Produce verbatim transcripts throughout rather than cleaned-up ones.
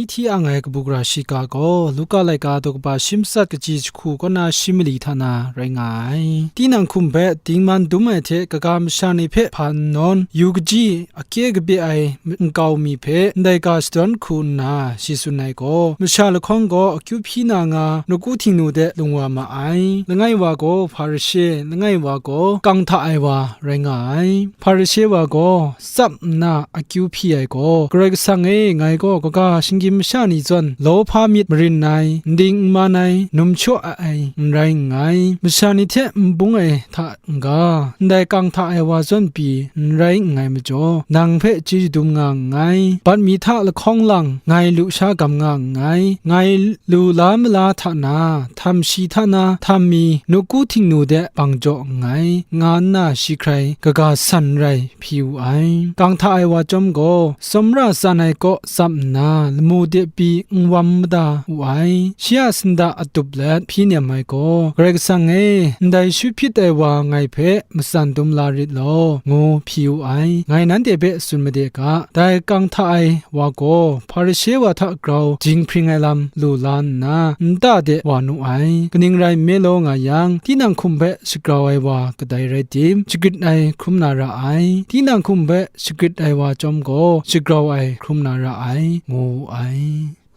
Hti ang ai kabu gara shiga gaw Luka laika daw kaba shi matsat kaji jahku kaw na shi mali hta na rai nga ai. Tinang hkum hpe dingman dum ai hte kaga masha ni hpe hpa n nawn, yu kaji, akye kabye ai nkau mi hpe ndai ga shadawn hku nna shi tsun ai gaw, masha lahkawng gaw akyu hpyi na nga, nawku htingnu de lung wa ma ai. Langai wa gaw Hparishe, langai wa gaw kang hta ai wa rai nga ai. Hparishe wa gaw tsap nna akyu hpyi ai gaw, "Karai Kasang e, ngai gaw kaga shinggyim masha ni zawn lawhpa myit marin ai, n ding n man ai, num shaw ai, n rai nngai. Masha ni hte n bung ai hta n-ga, ndai kang hta ai wa zawn pyi n rai nngai majaw, nang hpe chyeju dum nga nngai. Bat mi hta lahkawng lang ngai lusha gam nga nngai. Ngai lu la mala hta na, htam shi hta na, htam mi, nawku htingnu de bang jaw nngai," nga nna shi hkrai kaga san rai hpyi wu ai. Kang hta ai wa chyawm gaw, tsawmra tsan ai kaw tsap nna, lamu de pyi n wam mada wu ai. Shi a sinda atup let hpyi nem ai gaw, "Karai Kasang e, ndai shu hpyit ai wa ngai hpe matsan dum la rit law," ngu hpyi wu ai. Ngai nanhte hpe tsun made ga, dai kang hta ai wa gaw Hparishe wa hta grau dinghpring ai lam lu la nna, nta de wa nu ai. Kaning rai nme law nga yang, tinang hkum hpe shagrau ai wa kadai rai tim, shagrit ai hkrum na ra ai. Tinang hkum hpe shagrit ai wa chyawm gaw, shagrau ai hkrum na ra ai, ngu wu ai.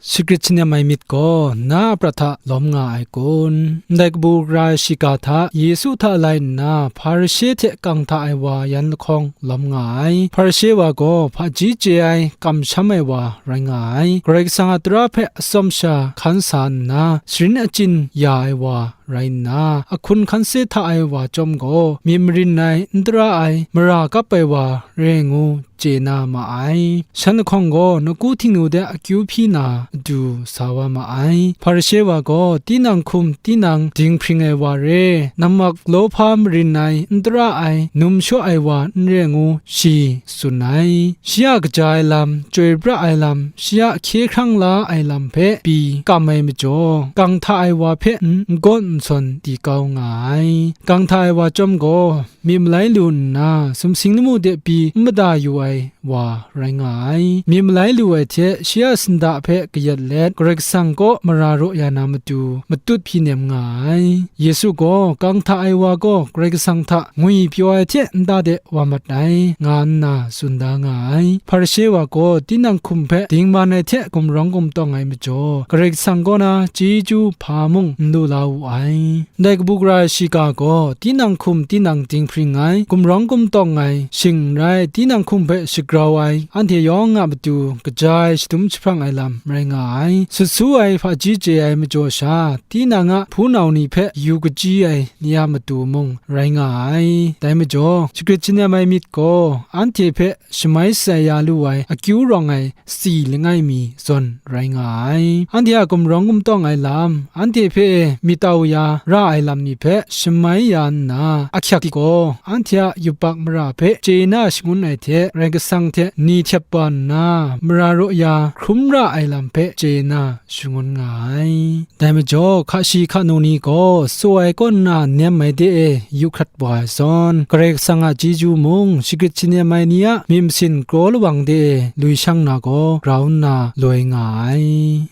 Shagrit shanem ai myit gaw na a prat hta lawm nga ai kun? Ndai kabu gara ai shiga hta Yesu hta lai nna, Hparishe hte kang hta ai wa yan lahkawng lawm nga ai. Hparishe wa gaw hpaji chye ai, kamsham ai wa rai nga ai. Karai Kasang a tara hpe atsawm sha hkan sa nna, sharin achyin ya ai wa rai nna, ahkun hkan se hta ai wa chyawm gaw, myit marin ai, n tara ai, mara kap ai wa re ngu chye na ma ai. Shan lahkawng gaw nawku htingnu de akyu hpyi na matu sa wa ma ai. Hparishe wa gaw, "Tinang hkum, tinang dinghpring ai wa re, nammak lawhpa marin ai, n tara ai, num shaw ai wa n re ngu," shi tsun ai. Shi a kaja ai lam, chyoi pra ai lam, shi a hkye hkrang la ai lam hpe pyi kam ai majaw, kang hta ai wa hpe n, n gawn n sawn di kau nga ai. Kang hta ai wa chyawm gaw, myit malai lu nna, sumsing lamu de pyi n mada yu ai wa rai nga ai. Myit malai lu ai hte shi a sinda hpe kayat let, Karai Kasang kaw mara raw ya na matu matut hpyi nem nga ai. Yesu gaw, "Kang hta ai wa gaw Karai Kasang hta ngwipyaw ai hte nta de wa mat ai," nga nna tsun da nga ai. Hparishe wa gaw tinang hkum hpe dingman ai hte gumrawng gumtawng ai majaw, Karai Kasang kaw na chyeju hpa mung n lu la wu ai. Ndai kabu gara ai shiga gaw, tinang hkum tinang dinghpring ai, gumrawng gumtawng ai, shing n rai, tinang hkum hpe shagrau ai, anhte yawng a matu kaja ai shadum jahprang ai lam rai nga ai. Sut su ai hpaji chye ai majaw sha, tinang a hpunau ni hpe yu kaji ai ni a matu mung rai nga ai. Dai majaw, shagrit shanem ai myit gaw, anhte hpe shamai shatsai ya lu ai akyu rawng ai si langai mi zawn rai nga ai. Anhte a gumrawng gumtawng ai lam, anhte hpe myit tau ya ra ai lam ni hpe shamai ya nna, ahkyak gaw anhte a yubak mara hpe chye na shangun ai hte, Karai Kasang hte ni htep wa nna, mara raw ya hkrum ra ai lam hpe chye na shangun nga ai. Dai majaw, hka shi hka nu ni gaw tsaw ai kaw nna nem ai de e yu hkrat wa ai zawn, Karai Kasang a chyeju mung, shagrit shanem ai ni a myit masin kraw lawang de e lui shang na gaw grau nna loi nga ai.